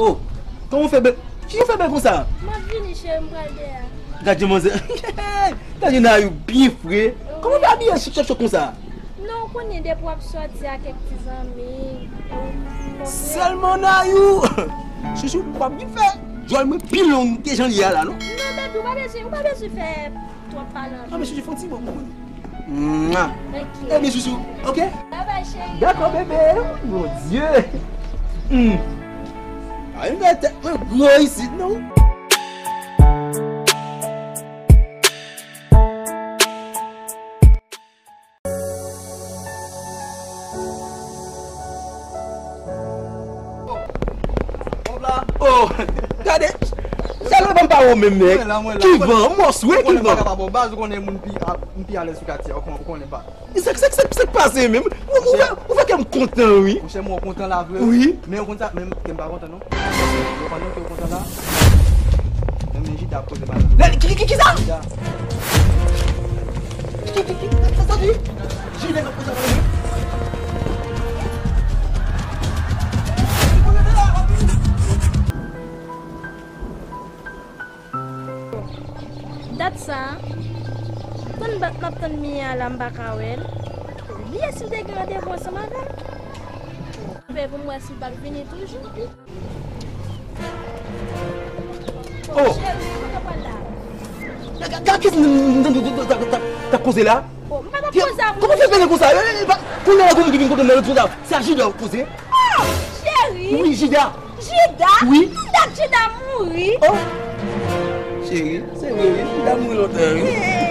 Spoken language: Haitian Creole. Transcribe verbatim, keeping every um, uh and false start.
Oh, kòman w fè bèl? Kijan w fè bèl konsa? M ap vini, cheri, m pral dèyè a. Gad jan manzè. Gad jan Nayou byen fre. Kòman w fè abiye chik chak chak konsa? Non, ou konnen depi w ap sòti ak kèk ti zanmi, ou konprann. Sèlman Nayou! Chouchou, w ap vin fè djòl mwen pi long ke jan l ye a la, non? Non, baby, ou pa bezwen, ou pa bezwen fè twòp pale anpil. Ah, men chouchou, fè yon ti bon pou mwen. Mwa. Ok. Ebyen, chouchou, ok? Bye bye, cheri. Dakò, bebe. Mon Dieu. Hmm. Pa vin fè tèt mwen gwo isit, non. Oh, gade. Sa lè ban m pa wè w menm, nèg. Mwen la, mwen la. Ki van? Mòs, wi, ki van? Ou konnen m pa kapab, bon, baz, ou konnen moun pi, a, m pi alèz sou katye, ou konnen, ou konnen pa. Sa, sa, sa, sa k pase menm? Ou, ou fè, ou fè kè m kontan, wi. Monchè, mwen kontan la vre, wi. Wi. Men ou konn sa, men kè m pa kontan, non. Ou konn ke ou kontan la. Men, men Jida ap koze pa. Lè, ki, ki, ki, ki sa? Jida. Ki, ki, ki, sa, sa di? Jida ap koze pa. Dat sa, tann bat m ap tann Mia la, m pa ka wè l. Bliye si l te gen randevou ansanm avè m. Fè pou m wè si l p ap vini toujou. Oh! Cheri, kote w pral la? Gade ki n t ap koze la. Oh, m pa t ap koze avè w. Kòman w fè pale konsa? Kounye a la, kounye a ki vin kote m nan, se a Jida w ap koze. Oh, cheri! Wi, Jida. Jida? Wi. Tann dat Jida mouri. Oh! Cheri, se vre, wi. Jida mouri lontan, wi.